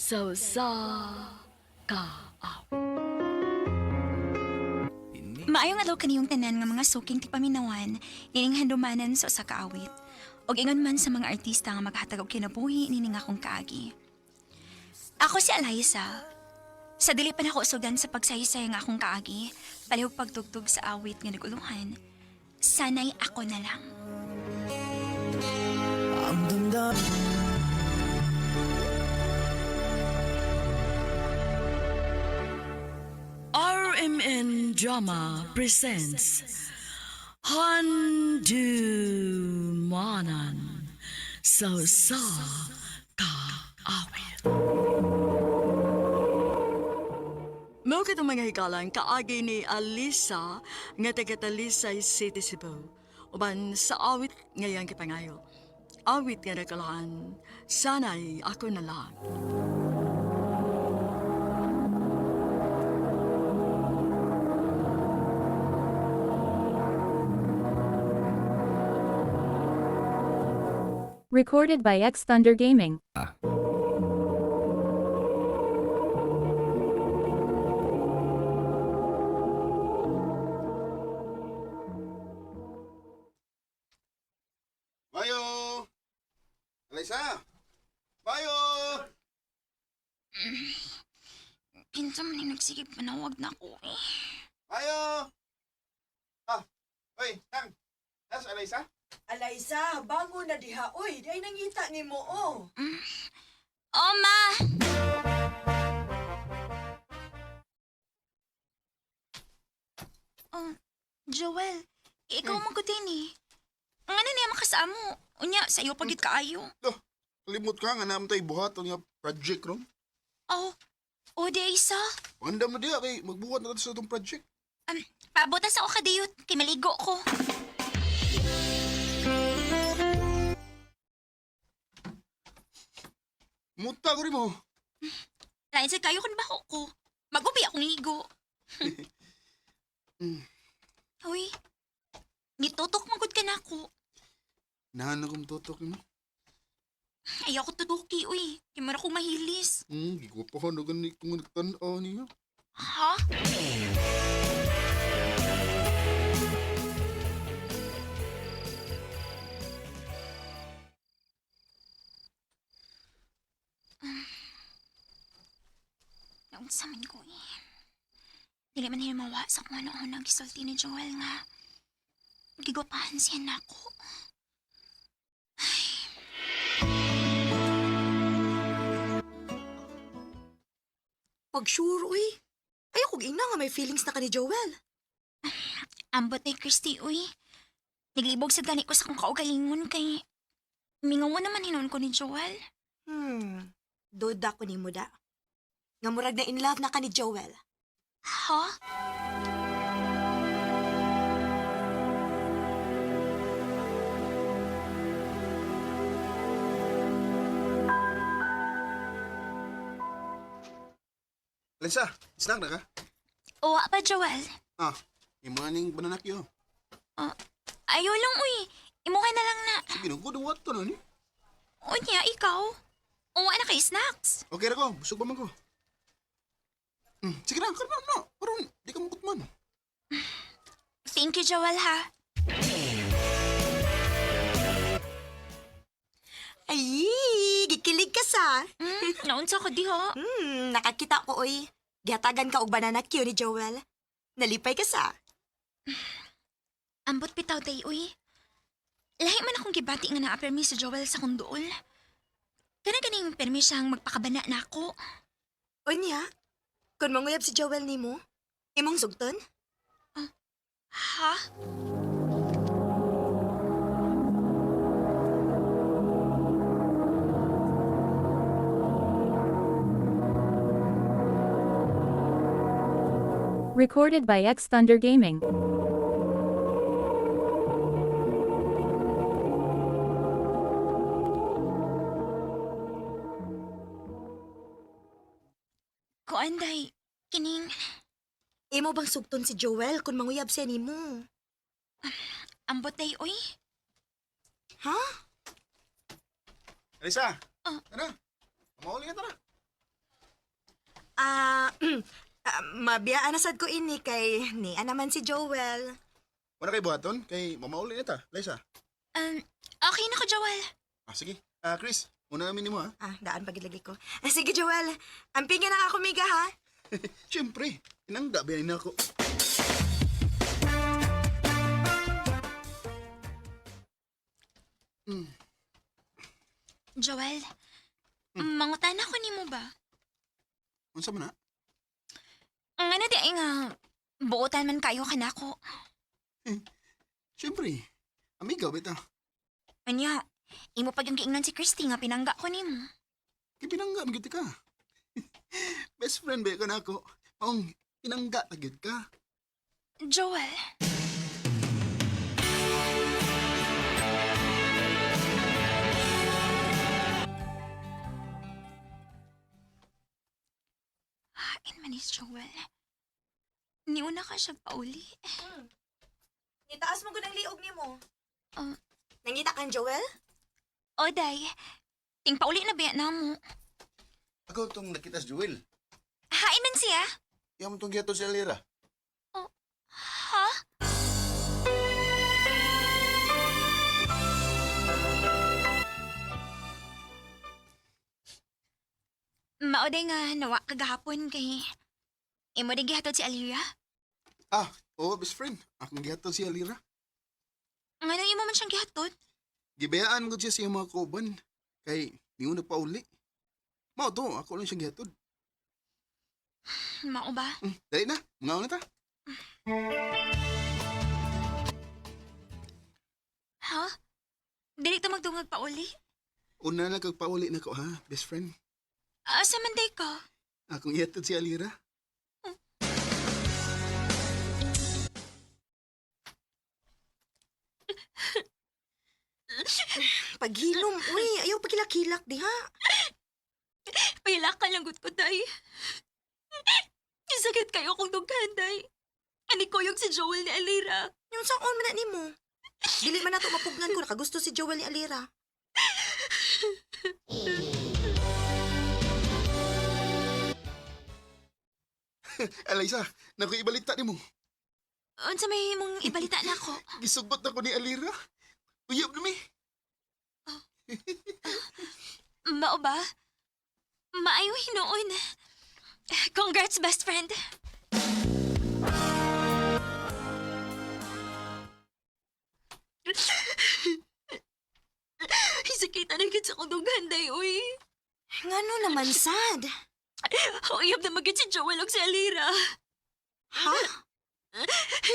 Sa usa ka awit. Maayong adlaw kaniyong tanan nga mga suking tipaminawan, nining handumanan sa usa ka awit. Og ingon man sa mga artista nga maghatag og kinabuhi nining akong kaagi. Ako si Eliza. Sa dili pa nako sudan sa pagsaysay nga akong kaagi, palihog pagtugtog sa awit nga naguluhan. Sanay ako na lang. RMN Drama presents Handumanan sa usa ka awit. Mao katong mga hikalang kaagi ni Alisa nga taga Talisay City, Cebu. Uban sa awit ngayang kipangayo. Awit nga nakalaan, Sanay Ako Na Lang. Recorded by X Thunder Gaming. Mayo! Alaysa! Mayo! Kinsa man ni nagsigig panawag na ako eh. Mayo! Ah, oy, Tang! Nas, Alaysa? Alaysa, bango na diha. Uy, di ay nangita ni mo, oh. Oh, ma! Oh, Joel, ikaw man ko din eh. Ang ano niya makasamo? Unya, sa iyo pagit kaayo. Loh, limot ka nga naman tayo buhat ang nga project ron. Oh, o di isa. Pangandam na diya kay magbuhat na tayo sa itong project. Pabutas ako kadiyot, kay maligo ko. Muta ko rin mo. Lain sa kayo kung bako ko. Magubi akong ligo. Uy, nitutok magod ka na ako. Nahan na kong tutok mo. Ayaw ko tutuki, uy. Kay mura akong mahilis. Gigwapahan na ganit kung nagtanaw niya. Ha? Naunsa man ko eh. Dili man himawa sa kung ano ang nagisulti ni Joel nga. Gigwapahan siya nako. Pag sure, uy. Ayaw kong ina nga may feelings na ka ni Joel. Ambot ni Christy, uy. Naglibog sa gani ko sa kong kaugalingon kay... Mingaw naman hinon ko ni Joel. Duda ko ni mo da. Nga murag na in love na ka ni Joel. Ha? Alaysa, snack na ka? Owa pa, Joel. Ah, imo na ning banana kyo. Ayaw lang, uy. Imuha na lang na. Sige na, good what to na ni. Unya, ikaw. Uwa na kay snacks. Okay ra ko, busog pa man ko. Sige na, karma na. Parang di ka mukutman. Thank you, Joel, ha. Ay, gikilig ka sa. Naunsa ko di, ha? Nakakita ko, uy. Gihatagan ka og banana cue ni Joel. Nalipay ka sa. Ambot bitaw day, uy. Lahi man akong gibati nga naa-permi si Joel sa kong duol. Kana ganing permi siyang magpakabana na ako. Unya, kung manguyab si Joel nimo, imong sugton? Ha? Recorded by X Thunder Gaming. Kuanday, kining Imo bang sugton si Joel kung manguyab siya nimo? ambot day, uy. Ha? Alaysa! Ah. Tara! Mauli na tara. Ah, mabiyaan na sad ko ini kay ni naman si Joel. Wala kay buhaton kay mamauli na ta, Liza. Okay na ko, Joel. Ah, sige. Ah, Chris, una namin nimo ha. Ah, daan pagid lagi ko. Ah, sige Joel, ampingin na ako miga ha. Siyempre, inangga ba na ako. Joel, mangutana ko nimo ba? Unsa man na? Ang ano di ay nga, buotan man kayo kanako. Siyempre. Amiga bita. Anya, imo pag yung giingnan si Christy nga pinangga ko nimo. Kay pinangga man gyud ka. Best friend ba ka nako? Maong pinangga ta gyud ka. Joel. Hain man is Joel. Niuna ka siya pauli. Nitaas mo gud ang liog nimo. Ah. Nangita kang Joel? O, day. Ting pauli na ba na mo? Ako itong nakita si Joel. Hain man siya. Iyan mo itong giyato si Alira. Ha? Maoday nga nawa kagahapon kay imo din gihatod si Alira. Ah, oo, best friend. Akong gihatod si Alira. Ngano imo man siyang gihatod? Gibayaan ko siya sa iyang mga kauban. Kay niuna pa uli. Mao to, ako lang siyang gihatod. Mao ba? Dali na, mga na ta. Ha? Dili to magdungag pa uli. Una na kag pauli na ko ha, best friend. Asa man day ka? Akong ihatod si Alira. Paghilom, uy, ayaw pagkilak-kilak diha. Pahila ka lang gud ko, day. Sakit kayo kung dughan, day. Ani ko yung si Joel ni Alira. Yung sa on man na nimo. Dili man nato mapugnan ko nakagusto si Joel ni Alira. Alaysa, naku ibalita nimo. Unsa may imong ibalita na ako? Gisugot na ko ni Alira. Uyab na mi. Mao ba? Maayo hinuon. Congrats, best friend. Sakita na gid sa akong dughan, day, uy. Ngano naman sad? Uyab na magid si Joel og si Alira. Ha?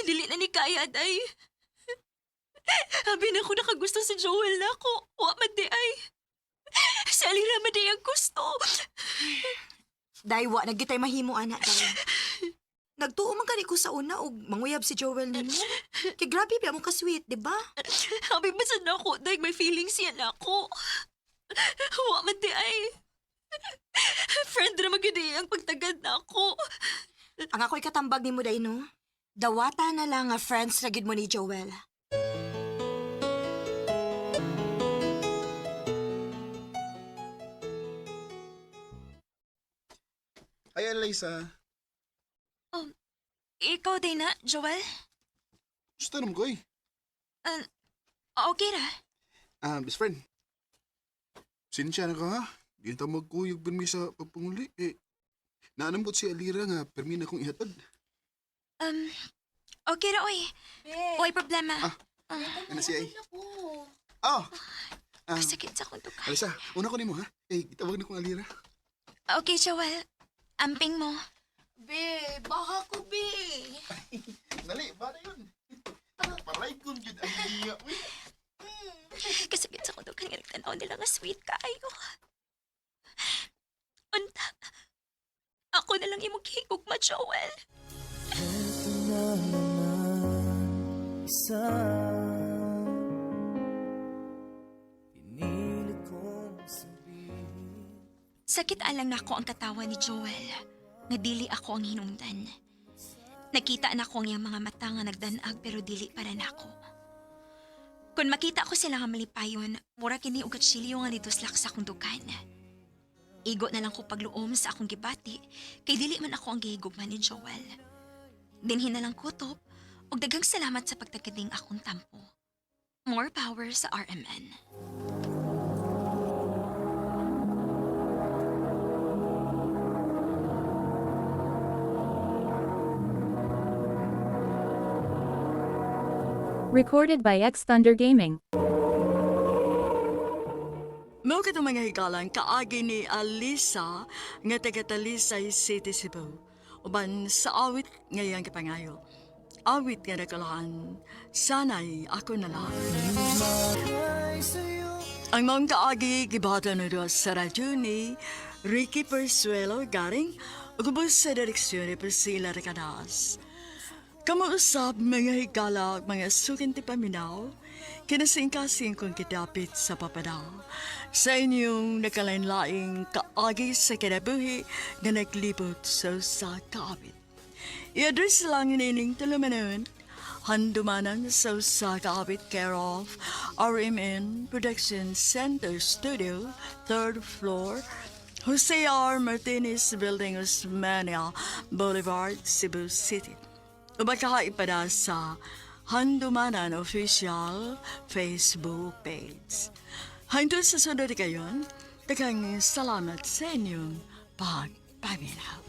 Dili na ni kaya, day. Abi na ko nakagusto si Joel na ako. Wa man di ay. Si Alira man di ang gusto. Day wa na gyud tay mahimo ana day. Nagtuo man gani ko sa una og manguyab si Joel nimo. Kay grabe ba mo ka sweet, di ba? Abi ba sad na ako, day, may feelings yan ako. Wa man di ay. Friend ra man gyud eh, ang pagtagad na ako. Ang ako'y katambag nimo day no. Dawata na lang nga friends ra gyud mo ni Joel. Ay, Alaysa. Ikaw day na, Joel? Gusto naman ko eh. Okay ra. Ah, best friend. Sinsya na ka ha. Di na ta magkuyog pirmi sa pagpanguli. Eh, naanambot si Alira nga pirmi na akong ihatod. Okay ra, oy. Oy, problema. Ah. Ano siya eh? Oh! Ah, Kasakit sa akong dughan. Alisa, una ko nimo ha. Eh, gitawag na kong Alira. Okay, Joel. Amping mo. Be, baka ko, be. Dali, ba na yun? Paray kong yun ang iya. Uy. Kasakit sa akong dughan nga nagtanaw nila nga sweet kaayo. Unta. Ako na lang imong gihigugma, Joel. Na naman isa Pinilit kong sabihin. Sakit alang nako ang katawa ni Joel. Nga dili ako ang hinungdan. Nakita na ko ang iyang mga mata nga nagdanag pero dili para nako. Kung makita ko sila nga malipayon, mura kini og kutsilyo nga nituslak sa akong dukan. Igo na lang ko pagluom sa akong gibati kay dili man ako ang gihigugma ni Joel. Dinhi na lang kutob ug daghang salamat sa pagtagiding akong tampo. More power sa RMN. Recorded by X Thunder Gaming. Mao katong mga higalan kaagi ni Alisa nga taga Talisay City, Cebu. Uban sa awit ngayang gipangayo. Awit nga nagkalahan, sanay ako na lang. Ang mga kaagi gibata na doon sa radyo ni Ricky Persuelo Garing ug ubos sa direksyon ni Priscilla Recadas. Kamuusap mga higala ug mga sukin ti paminaw, kinasingkasing kong kidapit sa papada. Sa inyong nakalain-laing kaagi sa kinabuhi nga naglibot sa usa ka awit. I-address lang nining tulumanon, handumanan sa usa ka awit care of RMN Production Center Studio, third floor, Jose R. Martinez Building, Osmania Boulevard, Cebu City. Ubakahay pa na sa Handumanan Official Facebook page. Hangtod sa sunod kayon, daghang salamat sa inyong pagpaminaw.